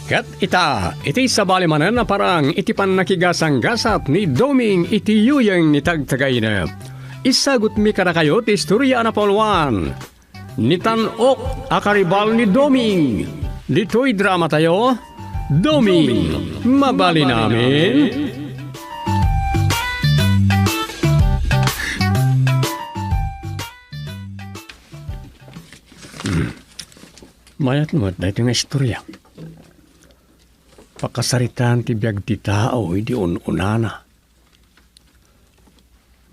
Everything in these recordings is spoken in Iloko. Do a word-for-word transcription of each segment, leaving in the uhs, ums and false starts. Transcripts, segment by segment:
Ket ita, iti sabali manen a parang iti pannakigasanggasat ni Doming iti yuyeng ni Tagtagainep. Isagutmi kadakayo ti istorya a napauluan, Nitan-ok a Karibal ni Doming. Ditoy dramatayo, Doming, mabalin amin? Hmm. Mayat met daytoy nga istorya. Pakasaritaan ti biag ti tao idi un-unana.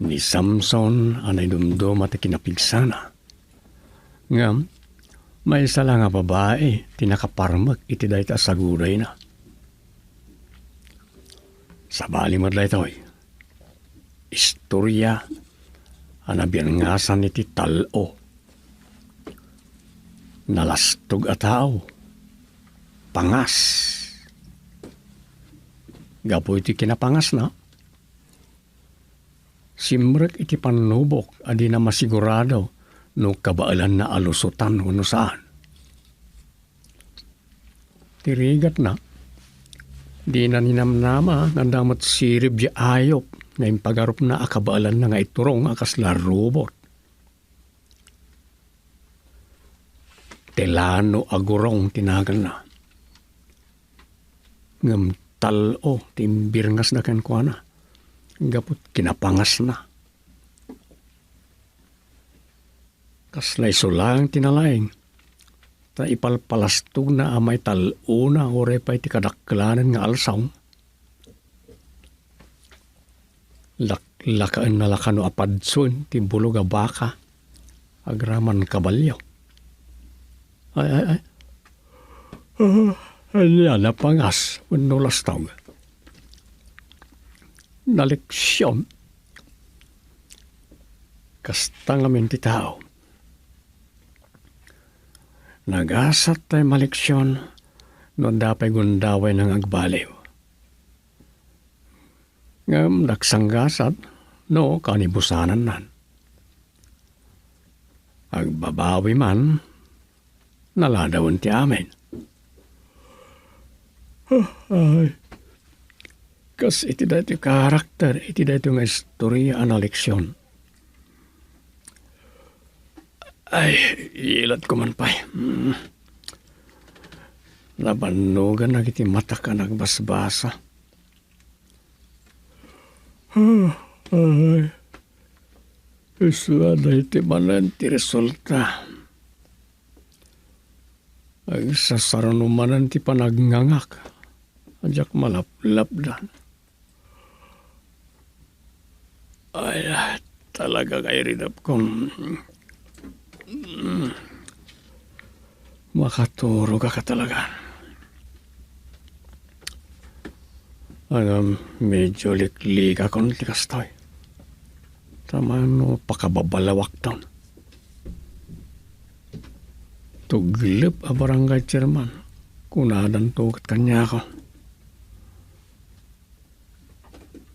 Ni Samson a naidumduma ti kinapigsana. Ngem, maysa la nga babai ti nakaparmek iti dayta a sagudayna. Sabali met daytoy. Istorya a nabiangasan iti tal-o. Nalastog a tao. Pangas. Gapu iti kinapangasna, simrek iti pannubok a dina masigurado no kabaelanna a lusotan wenno saan. Ti rigatna, dina ninamnama nga adda met sirib diay ayup nga impagarupna a kabaelanna nga iturong a kasla robot. Ti lano a gurong ti naganna. Ngem tal-o ti imbirngasna kenkuana, gapu ti kinapangasna. Kasla isu laeng ti nalaing, ta ipalpalastogna a maital-ona uray pay ti kadakkelanen nga alsaw. Laklakaenna la kano a padsoen ti bulog a baka agraman kabalio. Ay, ay, ay. Ah, ania, napangas wenno lastog? Naleksion. Kasta ngamin ti tao. Nagasat tay maleksion no adda pay gundawayna nga agbaliw. Ngem nagsanggasat no kanibusanannan. Agbabawi man, naladawen ti amin. Ay, kas iti daytoy karakter, iti daytoy nga istorya a naleksion. Ay, ilatko man pay. Hmm. Nabannogan dagiti matak a nagbasbasa. Ay, isla daytoy manen ti resulta. Agsasarano manen ti panagngangak a diak malaplapdan. Ay, talaga nga iridapkon. Makaturog ka talaga. Ano, medyo liklikakon ti kastoy. Ta mano pakababalawakton. Tuglep a barangay chairman, kunadanto ket kaniako.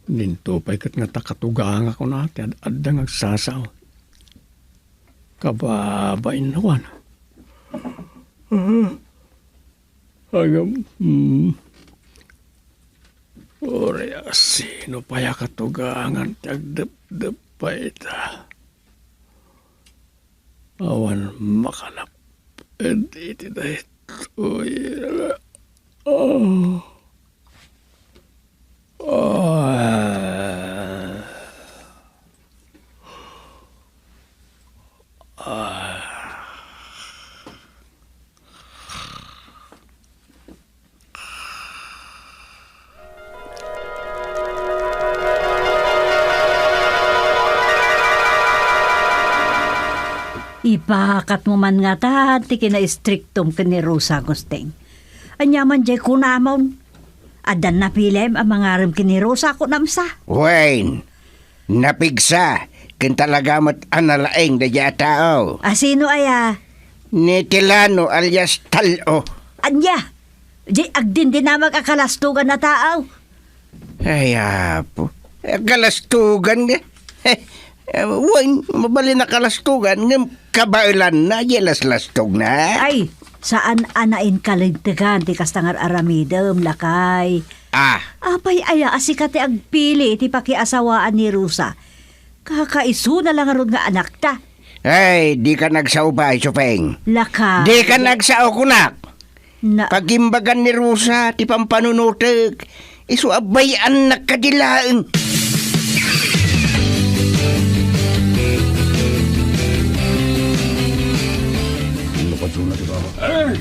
Dinto pay ket nga ta katugangak kuna ti ad-adda nga agsasao. Kababain nawan. Ah, agam, hmm. Uray a sino pay a katugangan ti agdepdep pay ita. Awan makalap-ed iti daytoy. Ah. Ah. Ah. Ipakatmo man ngata ti kinaistriktom ken ni Rosa, Agustin. Ania man diay kunamon? Addan napilem a mangarem ken ni Rosa, kunam sa? Wen, napigsa, ken talaga met a nalaing daydiay a tao. A sino aya? Ni Tilano alias Tal-o. Ania? Diay agdindinamag a kalastogan a tao. Ay, apo. Kalastogan nga. Eh, wen, mabalin a kalastogan, ngem kabaelanna, diay laslastogna. Ay, Saan a nainkalintegan ti kasta nga ar-aramidem, lakay. Ah. Apay aya a sika ti agpili iti pakiasawaan ni Rosa? Kakaisuna la ngarud nga anakta. Ay, dika nagsao pay, Chopeng. Lakay. Dika nagsao, kunak. Na- Pagimbagan ni Rosa ti pampanunotek. Isu a bay-annak kadi laeng. Ay,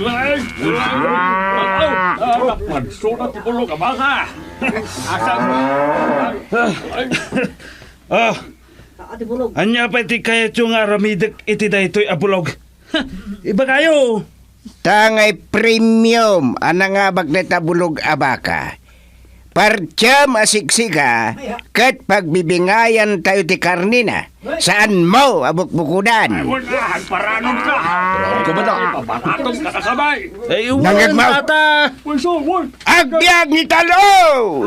ay, ay, ay, ah, napansuna ti bulog a baka. Asan? Ah, ania pay ti kayatyo nga aramidek iti daytoy a bulog? Ibagayo! Ta ngay premium a nangabak dayta bulog a baka. Partiem a siksika ket pagbibingayan tayo ti karnina. Saanmo a bukbukodan. Ay, wala. Agparanod ka. Paranod ka ba ta? Paparatod ka na kabay. Ay, Nangagmaw. Tata. Agbiag ni Tal-o!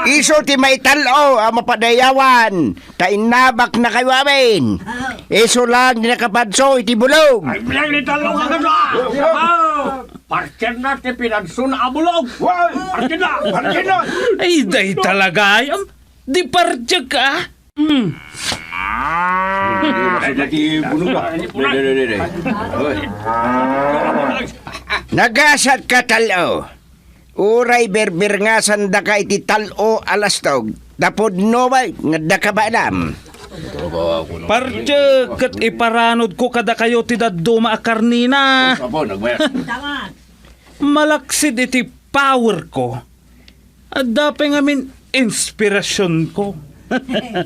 Isu ti maital-o a mapadayawan. Ta innabaknakayo amin. Isu lang ti nakapanso iti bulog. Ay, bilang ni Talong ka na! Wow! Parker na ti pinanson a bulog! Wow! Parker na! Parker na! Ay, day talaga, ay, am, di parker ka? Hmm. Hindi, masud na ti bulog, ah. Hindi, hindi, hindi. Oy. Nagasat ka, Tal-o. Uray birbirngasandaka iti tal-o a lastog, ta pudno pay nga adda kabaelam. Pardiak ket iparanodko kadakayo ti dadduma a karnina. Apo, nagmaya. Malaksid iti powerko, adda pay ngamin inspirasionko.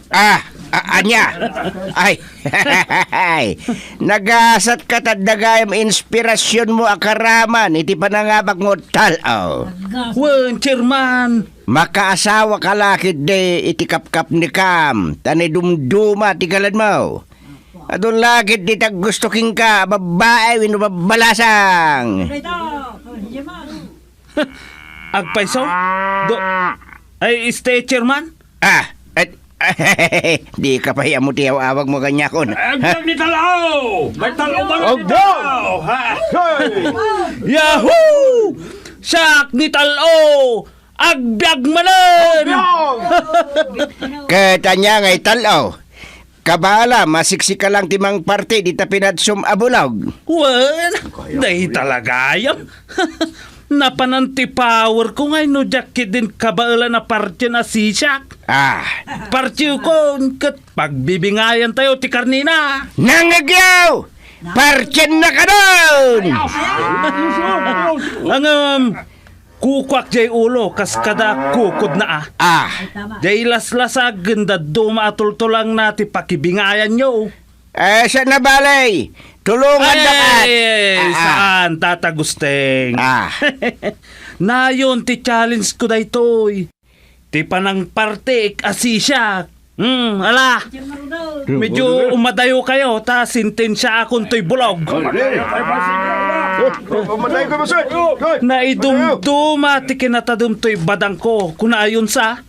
Ah, a-, ania? Ay, nagasat ka ta adda gayam inspirasionmo a karaman iti panangabakmo, Tal-o. Wen, Chairman. Makaasawa ka la ketdi iti kapkapnekam, ta naidumduma ti galanmo. Adu la ketdi ti aggusto kenka a babbai wenno babbalasang. Agpayso? Do-, ay, este, Chairman? Ah, et, di ka pay ammo ti aw-awagmo kaniakon. Agbiag ni Tal-o! May Tal-o man ni Agbiag! Tal-o! Ha? Hey! Yahoo! Siak ni Tal-o! Agbiag manen! Agbiag! Ket ania ngay Tal-o? Kabaelam a siksika lang ti mangparte dita pinadsom a bulog. Wen, dayta la gayam. Napanan ti powerko ngay no diak ketdin kabaelan a partien a sisiak. Ah. Partiekon ket pagbibingayantayo ti karnina. Nangngegyo! Partienna kadon! Ngem, kukuak jay ulo kas kada kukodna a. Ah. Jay laslasag ken dadduma a tultulangna ti pakibingayanyo. Eh, saan a bale? Tulongan da ka. Ay, ah, ah. Saan, Tata Gusteng? Ah. Nayon ti challenge ko daytoy. Ti panangpartek a sisiak. Hmm, ala. Medyo umadayo kayo, ta sentensiaakon toy bulog. Umadayo kayo, boss. Naidumduma ti kinatadem toy badangko, kunayon sa.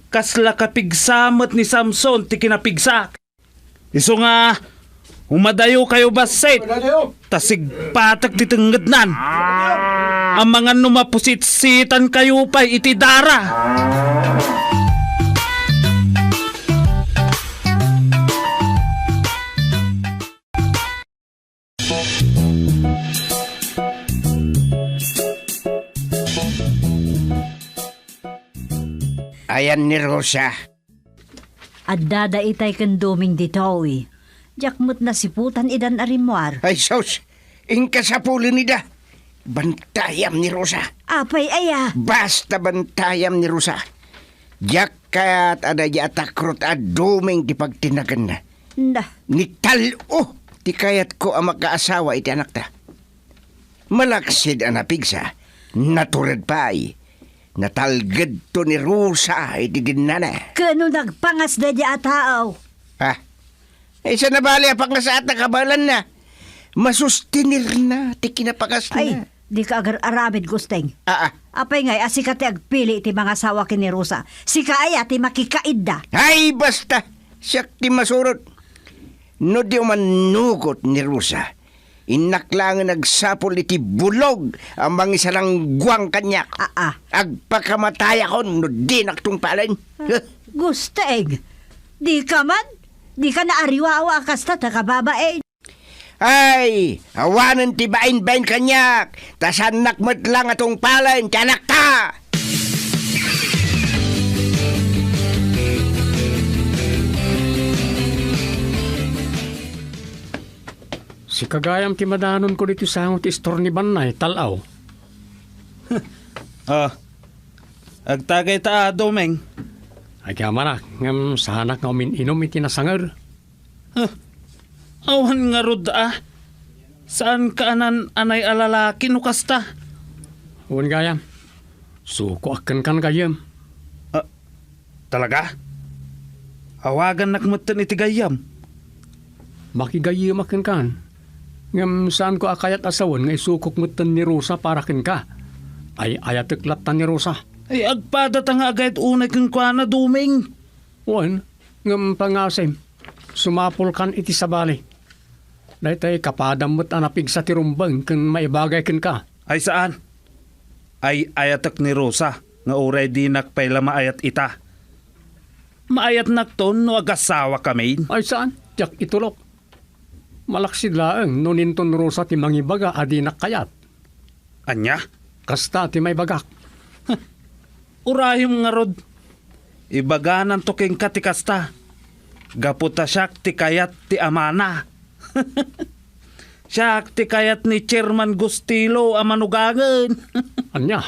Kasla kapigsa met ni Samson ti kinapigsak. Isu nga, umadayo kayo bassit. Umadayo. Ta sigpatek ti tengngednan. Amangan no mapusitsitan kayo pay iti dara. Ayan ni Rosa. Adda da itay ken Doming ditoy. Diak met nasiputan idan a rimmuar. Ay, sus! Inka sapulen ida. Bantayam ni Rosa. Apay aya? Basta bantayam ni Rosa. Diak kayat a daydi a takrot a Doming ti pagtinaganna. Nda. Ni Tal-o ti kayatko a makaasawa iti anakta. Malaksid a napigsa, natured pay. Natalgedto ni Rosa iti dennana. Ken no nagpangas daydi a tao? Ah, isu a nabali a pangasaat a kabaelanna. Masustenirna ti kinapangasna. Ay, dika agar-aramid, Gusteng. Ah, ah. Apay ngay a sika ti agpili iti mangasawa ken ni Rosa? Sika aya ti makikaidda? Ay, basta! Siak ti masurot. No di umannugot ni Rosa, Innak laengen agsapul iti bulog a mangisarangguang kaniak. Ah, ah. Agpakamatayakon no dinak tungpalen. Huh? Gusteng, dika man, dika naariwawa a kasta ta kababain. Ay, awanen ti bainbain kaniak, ta saannak met la nga tungpalen ti anakta! Sika gayam ti madanonko ditoy sango ti istor ni Bannay, tal-aw. Ah, agtagayta a, Doming. Agyamanak, ngem saanak nga umin-inum iti nasanger. Huh, awan ngarud a. Saanka a naan-anay a lalaki no kasta? Wen gayam. Sukoak kenkan gayyem. Ah, talaga? Awagannak metten iti gayyem. Makigayyemak kenkan. Ngem saanko a kayat a sawen nga isukok metten ni Rosa para kenka. Ay-ayatek latta ni Rosa. Ay, agpadata nga agayat unay kenkuana, Doming. Wen, ngem pangasim, sumapulkan iti sabali. Daytoy kapadam met a napigsa ti rumbeng ken maibagay kenka. Ay saan. Ay-ayatek ni Rosa nga uray dinak pay la maayat ita. Maayatnakton no agasawakamin. Ay saan, diak itulok. Malaksid laeng no ninton Rosa ti mangibaga a dinak kayat. Ania? Kasta ti maibagak. Urayem ngarud. Ibagananto kenka ti kasta. Gapu ta siak ti kayat ti amana. Siak ti kayat ni Chairman Gustilo a manugangen. Ania?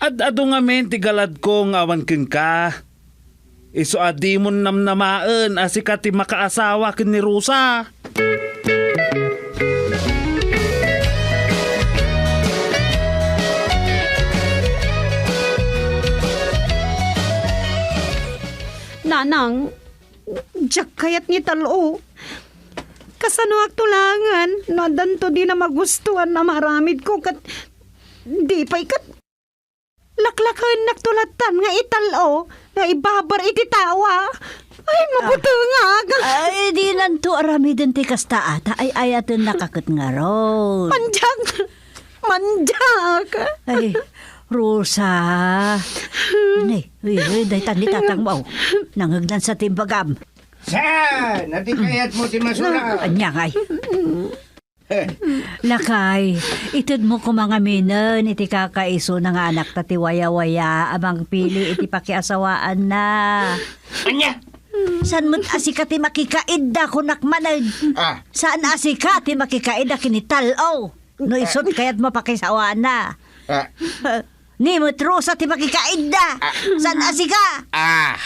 Ad-adu ngamin ti galadko nga awan kenka. Isu a dimon namnamaen a sika ti makaasawa ken ni Rosa. Nanang, diak kayat ni tal-o. Kasanoakto laengen no addanto dina magustuan a maaramidko ket di pay ket Laklakennakto lattan nga ital-o nga ibabar iti tawa. Ay, mabutengak! Ay, dinanto aramiden ti kasta a, ta ay-ayatennaka ket ngarud. Mandiak! Mandiak! Ay, Rosa. Nay, uy, uy, daytan ni tatangmo. Nangngegnan sa ti imbagam. Saan? Adi kayatmo ti masura? Ania ngay? Lakay, itedmo koma ngaminen iti kakaisuna nga anakta ti wayawaya a mangpili iti pakiasawaanna. Ania? Saan met a sika ti makikaidda, kunak manen. Ah. Saan a sika ti makikaidda ken ni tal-o no isut kayatmo pakisawaanna. Ah. Ni met Rosa ti makikaidda. Ah. Saan a sika? Ah.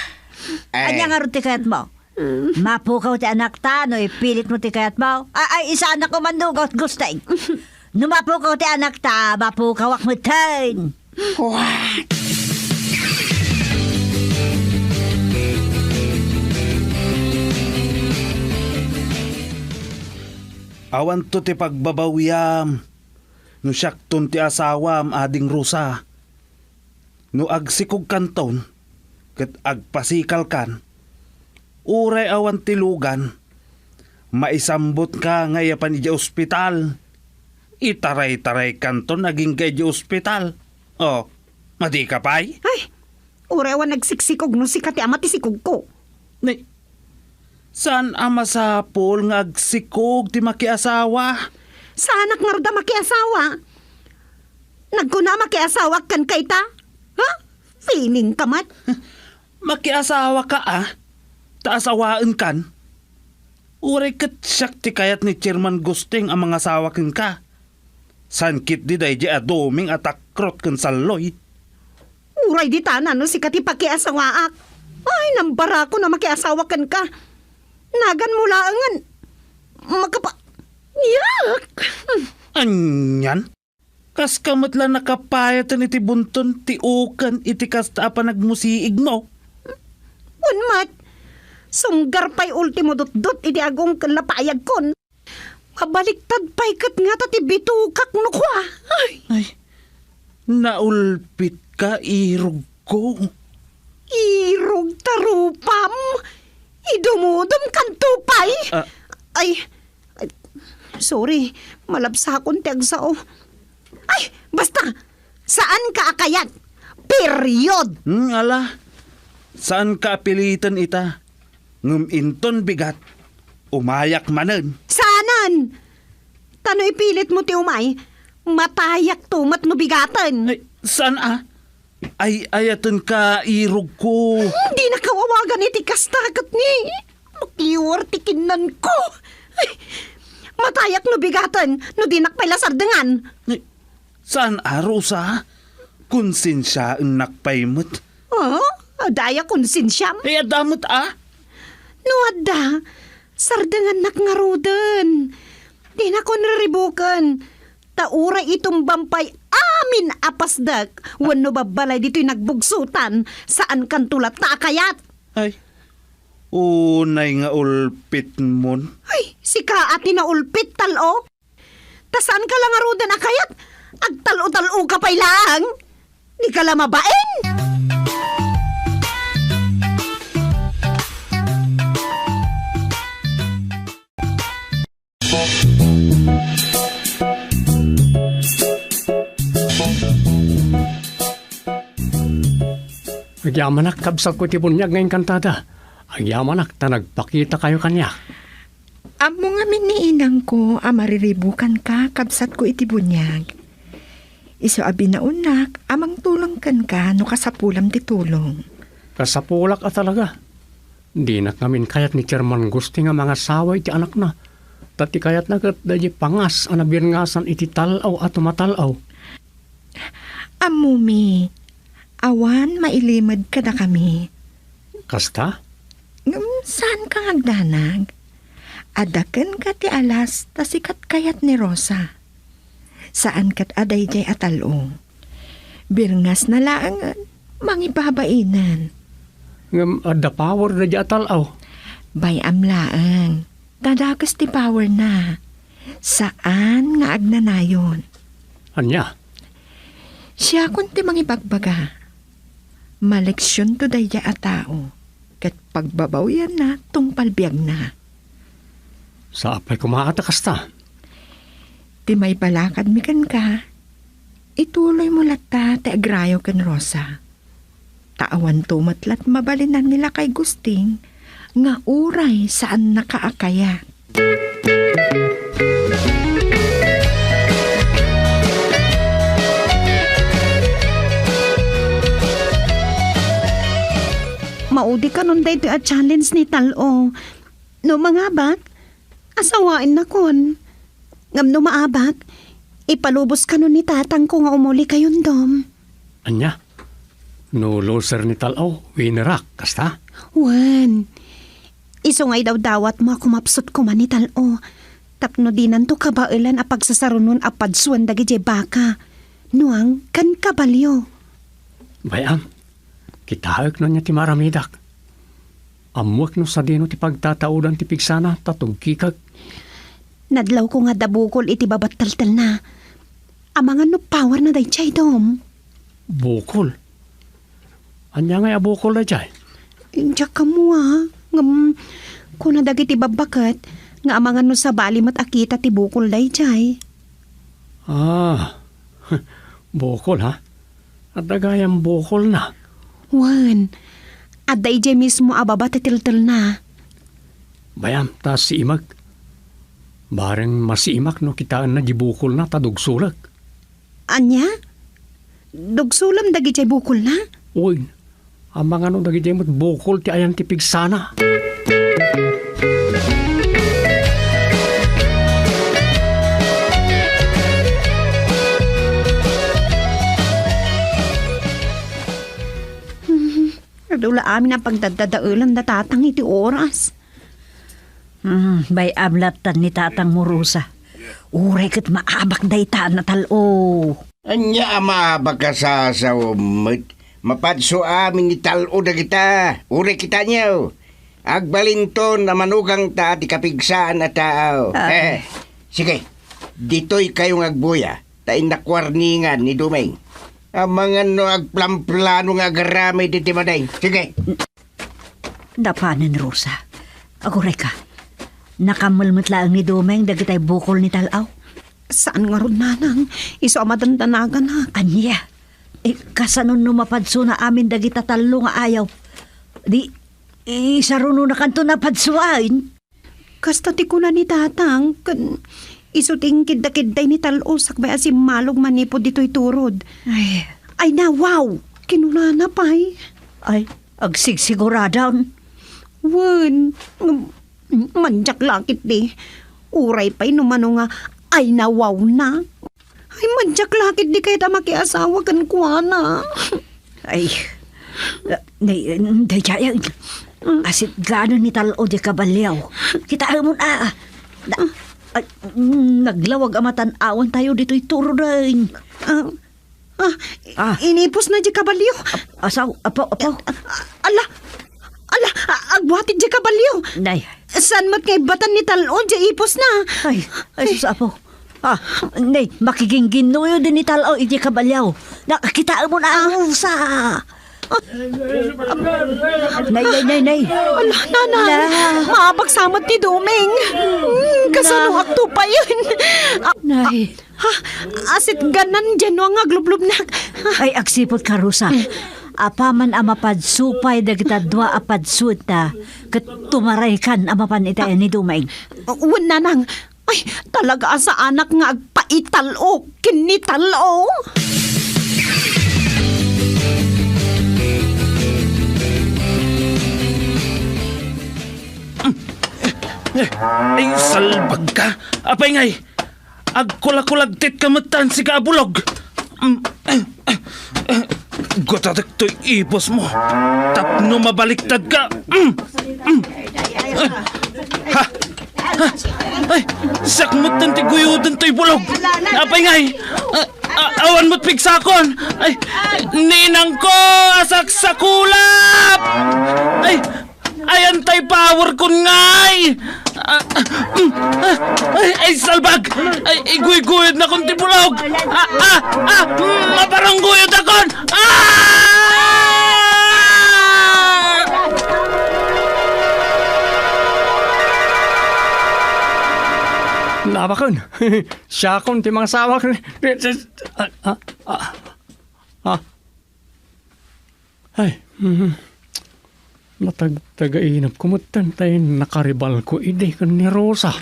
Ay. Ania ngarud ti kayatmo? Mapukaw ti anakta no ipilitmo ti kayatmo. A-, ay, isaanak ko man no gat-, gusting. No mapukaw ti anakta, mapukawak metten. What? Awanto ti pagbabawiam no siakton ti asawam, Ading Rosa. No agsikogkanton ket agpasikalkan, uray awan ti lugan, maisambotka nga iyapan idiay ospital. Itaray-taraykanton agingga idiay ospital. Oh, madika pay? Ay, uray awan nagsiksikog no sika ti ama ti sikogko. Ni, saan a masapul nga agsikog ti makiasawa? Saanak ngarud a makiasawa? Nagkuna a makiasawak kenka ita? Ha? Feeling ka met? Makiasawaka a, ta asawaenkan. Uray ket siak ti kayat ni Chairman Gusting a mangasawa kenka. Saan ketdi daydiay a duming a takrot ken salloy. Uray ditana no sika ti pakiasawaak. Ay, nambarakon a makiasawa kenka. Naganmo laengen. Makapa-, yak! Anian? Kaska met la nakapayaten iti bunton ti uken iti kasta a panagmusiigmo? Wen met, sunggar pay ultimo dutdot iti agungken la payagkon. Mabaliktad pay ket ngata ti bitokak no kua. Ay. Ay, naulpitka, irugko. Irog ta rupam? Idumudom kanto pay? Ah. Ay, ay, Sorry, malabsakon ti agsao. Ay, basta! Saanka a kayat! Period! Hmm, ala, saanka a piliten ita. Ngem inton bigat, umayak manen. Saanen! Ta no ipilitmo ti umay, matayakto met no bigaten. Ay, saan a? Ay-ayatenka, irogko. Hmm, dinaka awagan iti kasta ket ni makiwar ti kinnanko. Ay, matayak no bigaten no dinak pay la sardengan. Ay, saan a, Rosa? Konsensiaennak pay met. Oh, adda aya konsensiam? Ay, adda met a. No adda, sardengannak ngaruden. Dinakon riribuken. Ta uray itumbam pay amin a pasdek wenno babbalay ditoy nagbugsotan, saankanto latta a kayat. Ay, unay nga ulpitmon. Ay, sika a ti naulpit, tal-o. Ta saanka la ngaruden a kayat, agtal-o-tal-oka pay laeng. Dika la mabain. Agyamanak, kabsatko iti buniag nga inkantada. Agyamanak ta nagpakitakayo kaniak. Ammo ngamin ni inangko a mariribukanka, kabsatko iti buniag. Isu a binaonnak a mangtulong kenka no kasapulam ti tulong. Kasapulak a talaga. Dinak ngamin kayat ni Chairman Gusting a mangasawa iti anakna. Ta ti kayatna ket daydi pangas a nabirngasan iti tal-aw a tumatal-aw. Ammomi, awan mailimed kadakami. Kasta? Ngem saanka nga agdanag. Adda kenka ti alas ta sika ti kayat ni Rosa. Saan ket a daydiay a tal-o. Birngasna laengen mangibabainen. Ngem adda power daydiay a tal-aw. Bay-am laeng. Ta dakes ti powerna. Saan nga agnanayon. Ania? Siakon ti mangibagbaga. Maleksionto daydiay a tao, ket pagbabawianna tungpal biagna. Sapay koma a ta kasta. Ti maibalakadmi kenka, ituloymo latta ti agrayo ken Rosa. Ta awanto met lat mabalinan ni lakay Gusting nga uray saannaka a kayat. Maudi kanon daytoy a challenge ni Tal-o. No mangabak, asawaennakon. Ngem no maabak, ipalubos kanon ni tatangko nga umuli kayon, Dom. Ania? No loser ni Tal-o, winnerak, kasta? Wen, isu nga idawdawatmo a kumapsut koma ni Tal-o, tapno dinanto kabaelan a pagsasarunon a padsuen dagidiay baka, nuang, ken kabalio. Bay-am, kitaek no ania ti maaramidak. Ammoek no sadino ti pagtataodan ti pigsana ta tugkikek. Nadlawko nga adda bukol iti babatteltelna. Amangan no powerna daydiay, Dom. Bukol? Ania ngay a bukol daydiay? Diak ammo a. Ngem, kuna dagiti babbaket nga amangan no sabali met a kita ti bukol daydiay. Ah, bukol, ha? Adda gayam bukolna. Wen, adda idiay mismo a baba ti teltelna. Bay-am ta siimek. Bareng masiimak no kitaenna di bukolna ta dugsolek. Ania? Dugsolem dagidiay bukolna? Uy, amangan no dagidiay met bukol ti ayan ti pigsana. Hmm, adu la amin a pagdaddadaelan da tatang iti oras. Hmm, bay-am lattan ni tatang mo, Rosa. Uray ket maabak dayta a natal-o. Ania a maabak a sasawem met? Mapadso amin ni tal-o dagita. Uray kitaenyo. Agbalinton a manugangta ti kapigsaan a tao. Ah. Eh, sige, ditoy kayo nga agbuya, ta innak warningan ni Dumeng. Amangan no agplamplano nga agaramid iti madeng. Sige. Napanen, Rosa. Agurayka. Nakammel met laeng ni Doming dagitay bukol ni Tal-aw. Saan ngarud, nanang? Isu a madandanaganak. Ania? Eh, kasano no mapadsona amin dagita tallo nga ayaw? Di, isarunonakanto napadsuaen? Kasta ti kuna ni tatang, ken isu ti inkiddakidday ni Tal-aw sakbay a simmalog manipud ditoy turod. Ay. Ay, nawaw! Kinunana pay. Ay, agsigsiguradan. Wen, mandiak la ketdi. Uray pay no mano nga ay nawawna. Ay, mandiak la ketdi kayat a makiasawa kenkuana. Ay, ah, nay, daydiay, ah, asitgan ni Tal-aw diay kabalio. Kitaem, ah, na, ay, naglawag a matan-awan tayo ditoy turod. Ah, ah, Ah. Inipos na diay kabalio. Ap-, asaw, apo, apo. Ah, ala, ala, ah, agbuati diay kabalio. Nay. Saan met nga ibbatan ni Tal-aw diay ipos na? Ay, ay, sus, apo. Ah, nay, makigingginnuyod ni Tal-aw iti kabalio. Nakakitaem na ang usa. Nay, nay, nay, nay. Ala, nanang, Na. Maabagsamat ti Doming. Hmm, kasano Na. Agtupayen? Ah, Nay. Ha? Asitganan diay no nga aglublubnak. Ay, agsipud ka, Rosa. Apaman a mapadso pay dagita dua a padsuetta, ket tumaraykan a mapan ita ni Doming. Wen, nanang. Ay, talaga a saanak nga agpaital-o ken ni Tal-aw. Ay, salbag ka. Apay ngay, agkulakulagtit ka met tan sika a bulog. Mm, eh, eh, eh, gutatek toy ipos mo tapno mabaliktad ka. Mm, mm. Ha? Ha? Ay, siak met ti guyoden toy bulog. Apay ngay? Ah, ah, awan met pigsakon. Ay, ninang ko, asaksakulap! Ay, ayan tay power kon ngay! Ah, ah, mm, ah, ay, ay, salbag! Ay, iguygoyodnakon ti bulog! Ah, ah, ah, mm, maparanggoyodakon! Ah! Nabaken, siakon ti mangasawak. Ah, ah, ah, ah. Ay, mhm. Natagtagainep ko met tay nakaribalko idi ken ni Rosa.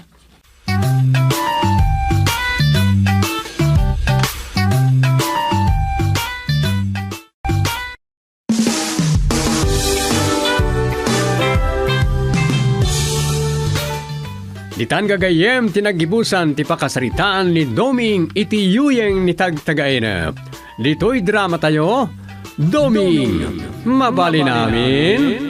Ditan gagayyem ti naggibusan ti pakasaritaan ni Doming iti yuyeng ni Tagtagainep. Ditoy dramatayo, Doming, mabalin amin.